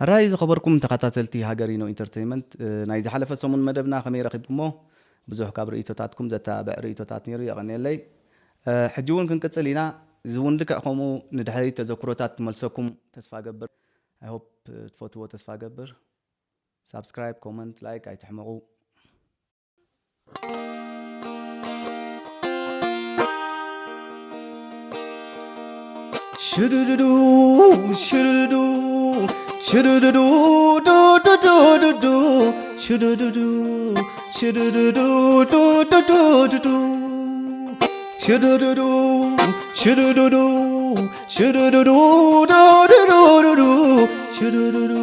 ሕራይ ዝኸበርኩም ተኸታተልቲ ሃገሪኖ ኢንተርተይመንት፣ እ፣ ናይ ዝሓለፈ ሰሙን መደብና ከመይ ረኺብኩሞ? ብዙሕ ካብ ርእይቶታትኩም ዘተባብዕ ርእይቶታት ነይሩ፣ የቐንየለይ። እ፣ ሕጂ እውን ክንቅጽል ኢና። እዚ እውን ልክዕ ከምኡ ንድሕሪት ተዘክሮታት ትመልሰኩም ተስፋ ገብር። I hope፣ እ፣ ትፈትዎ ተስፋ ገብር። ሳብስክራይብ፣ ኮመንት፣ ላይክ ኣይትሕመቑ። ሽዱዱዱ፣ ሽዱዱዱ፣ ሽዱዱዱ፣ ዱዱዱዱዱ፣ ሽዱዱዱ፣ ሽዱዱዱ፣ ዱዱዱዱዱ፣ ሽዱዱዱ፣ ሽዱዱዱ፣ ሽዱዱዱ፣ ዱዱዱዱዱ፣ ሽዱዱዱ፣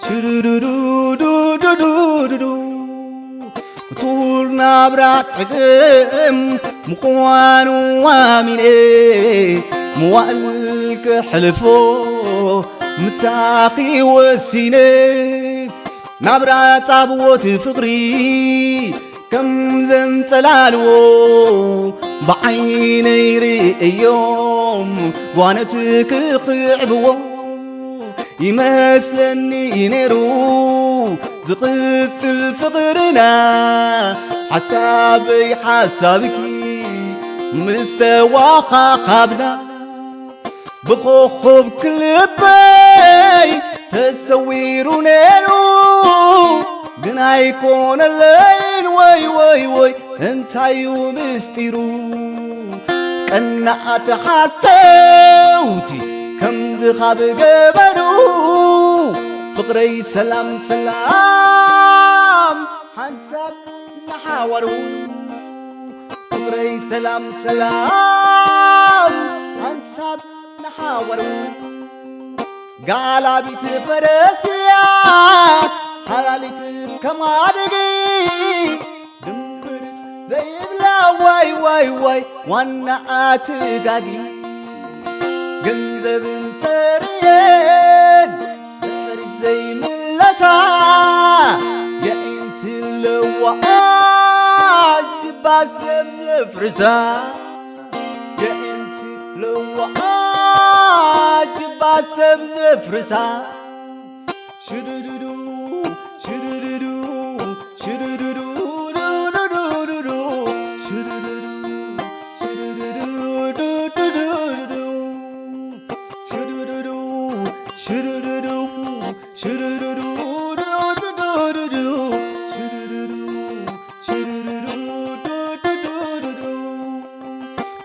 ሽዱዱዱ፣ ዱዱዱዱዱ። ክቱር ናብራ ጸገም ምዃኑ ኣሚነ፣ መዋእል ክሕልፎ ምሳኺ ወሲነ። ናብራ ጻብዎት ፍቕሪ ከም ዘንጸላልዎ ብዓይነይ ርእዮም ጓኖት ክኽዕብዎ። ይመስለኒ ነይሩ ዝቕጽል ፍቕርና፣ ሓሳበይ ሓሳብኪ ምስ ተዋኻኻብና። ብኾኾብ ክልበይ ተሰዊሩ ነይሩ፣ ግን ኣይኮነለይን። ወይ ወይ ወይ፣ እንታዩ ምስጢሩ? ቀናኣት ሓሰውቲ ከምዚ ካብ ገበሩ፣ ፍቕረይ ሰላም ሰላም ሓንሳብ ንሓዋሩ። ፍቕረይ ሰላም ሰላም ሓንሳብ ንሓዋሩ። ጋላቢት ፈረስያ ሓላሊት ከማድጊ፣ ድምብርጽ ዘይብላ ዋይ ዋይ ዋይ ዋና ኣትጋጊ። ገንዘብ እንተርእየን ድሕሪት ዘይምለሳ፣ የዒንቲ ኣለዋ ጅባ ሰብ ዘፍርሳ። የዒንቲ ኣለዋ ጅባ ሰብ ዘፍርሳ። ሽዱዱዱ፣ ሽዱዱዱ፣ ሽዱዱዱ፣ ዱዱዱዱዱ፣ ሽዱዱዱ፣ ሽዱዱዱ፣ ዱዱዱዱዱ፣ ሽዱዱዱ፣ ሽዱዱዱ፣ ሽዱዱዱ፣ ዱዱዱዱዱ፣ ሽዱዱዱ፣ ሽዱዱዱ፣ ዱዱዱዱዱ።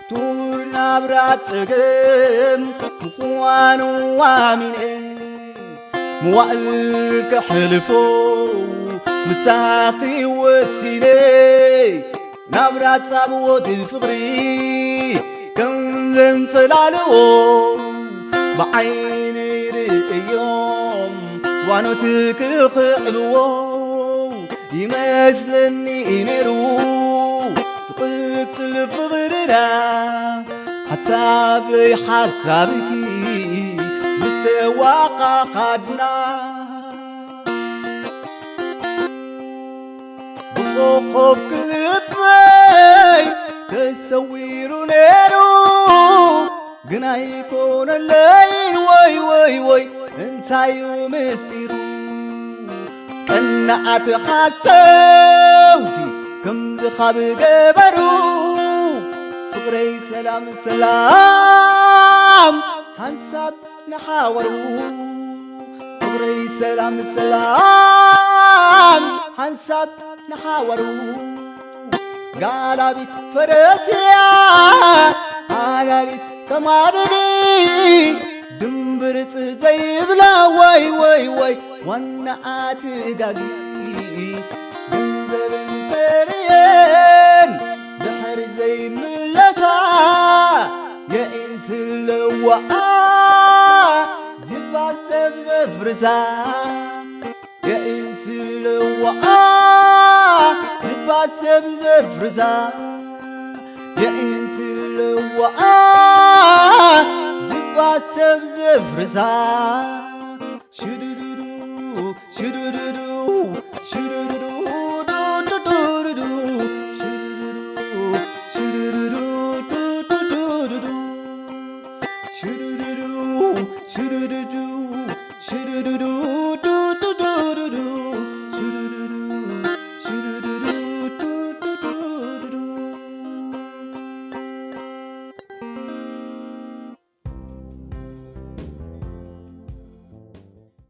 ቱር ናብራ ጸገም ምዃኑ ኣሚነ፣ መዋእል ከሕልፎ ምሳኺ ወሲነ። ናብራ ጻብዎት ፍቕሪ ከም ዘንጸላልዎ፣ ብዓይነይ ርእዮም ዋኖት ክኽዕብዎ። ይመስለኒ ነይሩ ትቕጽል ፍቕርና፣ ሓሳበይ ሓሳብኪ ምስ ተዋኻኻድና። ብኾኾብ ክልበይ ተሰዊሩ ነይሩ፣ ግን ኣይኮነለይን። ወይ ወይ ወይ፣ እንታዩ ምስጢሩ? ቀናኣት ሓሰውቲ ከምዚ ካብ ገበሩ፣ ፍቕረይ ሰላም ሰላም ሓንሳብ ንሓዋሩ። ፍቕረይ ሰላም ሰላም ሓንሳብ ንሓዋሩ። ጋላቢት ፈረስያ ኣጋሊት ከማድጊ፣ ድምብርጽ ዘይብላ ወይ ወይ ወይ ዋና ኣትጋጊ። ገንዘብ እንተርእየን ድሕር ዘይምለሳ፣ የዒንቲ ኣለዋ ጅባ ሰብ ዘፍርሳ። የዒንቲ ኣለዋ ጅባ ሰብ ዘፍርሳ። የዒንቲ ኣለዋ ጅባ ሰብ ዘፍርሳ። ሽዱዱዱ፣ ሽዱዱዱ፣ ሽዱዱዱ፣ ዱዱዱዱ፣ ሽዱዱዱ፣ ሽዱዱዱ፣ ዱዱዱዱ፣ ሽዱዱዱ፣ ሽዱዱዱ፣ ሽዱዱዱ